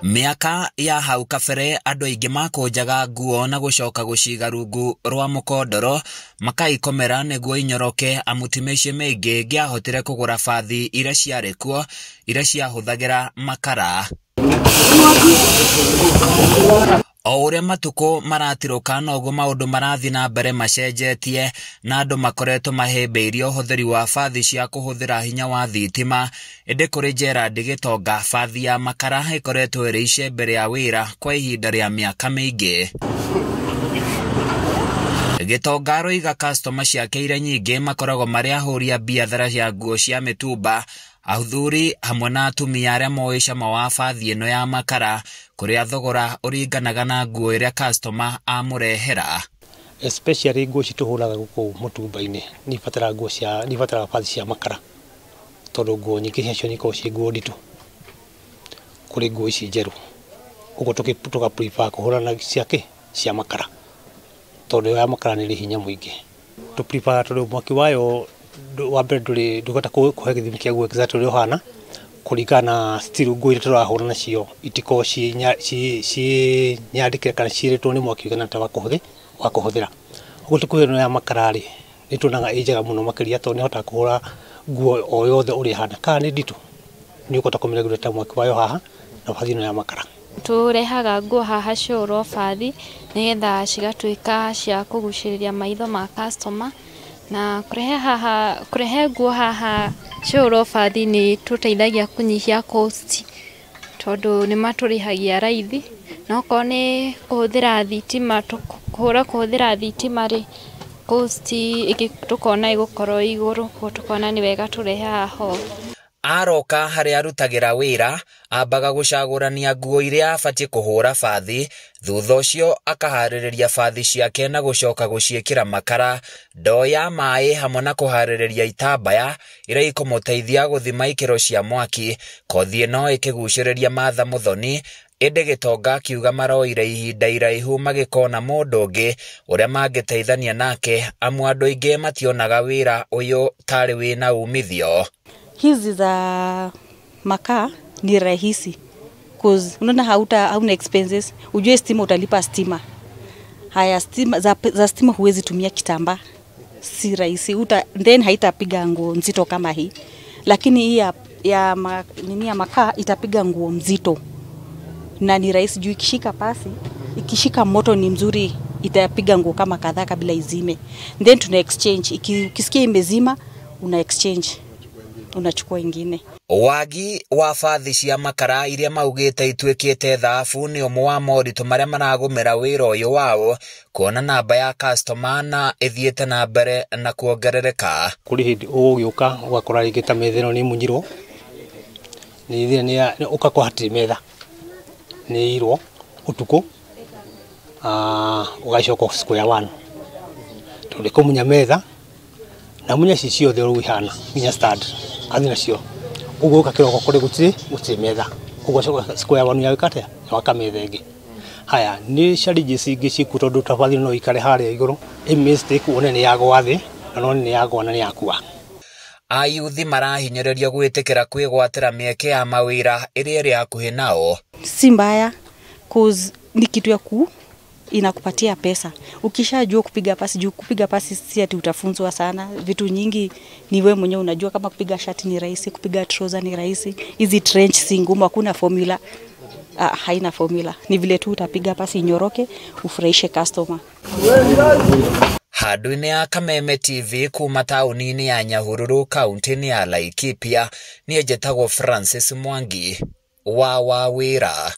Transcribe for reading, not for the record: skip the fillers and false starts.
Mĩaka ya hau kabere andũ aingĩ makũnjaga nguo na gũcoka gũciga rungu rwa mũkondoro makaikomera nĩguo inyoroke amu ti mĩciĩ mĩingĩ ĩngĩahotire kũgũra bathi iria ciarĩ kuo iria ciahũthagĩra makara. O ũrĩa matukũ maratirũka noguo maũndũ marathiĩ na mbere macenjetie na andũ makoretwo mahĩmbĩirie ũhũthĩri wa bathi cia kũhũthĩra hinya wa thitima, ĩndĩ kũrĩ Gerald Gĩtonga bathi ya makara ĩkoretwo ĩrĩ icembe rĩa wĩra kwa ihinda rĩa mĩaka mĩingĩ. Gĩtonga aroiga customer ciake iria nyingĩ makoragwo marĩ ahũri a biathara cia nguo cia mĩtumba, athuri hamwe na atumia arĩa moĩ cama wa bathi ĩno ya makara kũrĩa thogora ũringanaga na nguo ĩrĩa customer amũrehera. Especially nguo ici tũhũraga gũkũ mũtumba-inĩ nĩ ibataraga nguo cia nĩ ibataraga bathi cia makara tondũ nguo nyingĩ ciacio nĩ ikoragwo ciĩ nguo nditũ kũrĩ nguo ici njerũ, ũguo tũka prefer kũhũra na cia kĩ cia makara tondũ ya makara nĩ ĩrĩ hinya mũingĩ. Tũ prefer tondũ mwaki wayo wa mbere ndũrĩ ndũngĩhota kũhe gĩthimi kĩaguo exactly ũrĩa ũhana kũringana na still nguo iria tũrahũra nacio itikoragwo ciĩ nyandĩke kana ciĩrĩtwo nĩ mwaki ũigana atĩa wa kũhũthĩra. Ũguo tũkĩhũthĩra ĩno ya makara rĩ, nĩ tuonaga ĩ njega mũno makĩria tondũ nĩ ĩhotaga kũhũra nguo o yothe ũrĩa ĩhana, kana nĩ nditũ nĩ ũkũhota kũmĩregulate mwaki wayo haha na bathi ĩno ya makara. Tũrehaga nguo haha cihũrwo bathi nĩgetha cigatuĩka cia kũgucĩrĩria maitho ma customer na kũrehe haha kũrehe nguo haha cihũrwo bathi nĩ tũteithagia kũnyihia cost tondũ nĩ matũrĩhagia raithi, na okorwo nĩ kũhũthĩra thitima kũhũra kũhũthĩra thitima rĩ, cost tũkona ĩgũkorwo igũrũ, koguo tũkona nĩ wega tũrehe haha ũũ. Aroka harĩa arutagĩra wĩra ambaga gũcagũrania nguo iria abatiĩ kũhũra bathi, thutha ũcio akaharĩrĩria bathi ciake na gũcoka gũciĩkĩra makara, ndoo ya maĩ hamwe na kũharĩrĩria itambaya iria ikũmũteithia gũthima ikĩro cia mwaki. Kothi ĩno ĩkĩgucĩrĩria Martha Muthoni, ĩndĩ Gĩtonga akiuga maroire ihinda iraihu magĩkona mũndũ ũngĩ ũrĩa mangĩteithania nake amu andũ aingĩ mationaga wĩra ũyũ tarĩ wĩna umithio. Hizi za makaa ni rahisi cause unaona hauna expenses, ujue stima utalipa stima. Haya stima za stima huwezi tumia kitambaa, si rahisi then haitapiga nguo nzito kama hii, lakini hii ya makaa itapiga nguo nzito na ni rahisi juu ikishika pasi, ikishika moto ni mzuri, itapiga nguo kama kadhaa kabla izime. Then tuna exchange, ukisikia imezima una exchange, unachukua ingine. Wagi wa bathi cia makara iria maugĩte ituĩkĩte thahabu nĩ ũmwe wa moritũ marĩa maragũmĩra wĩra ũyũ wao kuona namba ya customer na ĩthiĩte na mbere na kuongerereka. Kũrĩ hĩndĩ ũgũgĩũka ũgakora rĩngĩ ta metha ĩno nĩ ĩmunyirwo, nĩ ũgakora hatirĩ metha, nĩ ĩirwo ũtukũ, ũgacoka square one tondũ ĩkũmunya metha na munya ici ciothe ũrĩa ihana nginya stand athi nacio, ũguo ũka kĩroko kũrĩ gũtirĩ metha, ũguo ũgacoka square one ya gwĩka atĩa, gwaka metha ĩngĩ. Haya nĩ challenges ingĩ ciĩkuo tondũ ta bathi no ĩikare harĩa igũrũ ĩ mistake wone nĩ yagwa thĩ na no nĩ yagwa na nĩ yakua. Ayuthi marahinyĩrĩrio gwĩtĩkĩra kwĩgwatĩra mĩeke ya mawĩra ĩrĩa ĩrĩ hakuhĩ nao. Si mbaya cause ni kitu ya inakupatia pesa. Ukishajua kupiga pasi, juu kupiga pasi si ati utafunzwa sana. Vitu nyingi ni wewe mwenyewe unajua, kama kupiga shati ni rahisi, kupiga trouser ni rahisi. Hizi trench si ngumu, hakuna formula. Haina formula. Ni vile tu utapiga pasi inyoroke, ufurahishe customer. Handũ-inĩ ya Kameme TV kuma taũni-inĩ ya Nyahururu kaunti-inĩ ya Laikipia, niĩ njĩtagwo Francis Mwangi wa Wawĩra.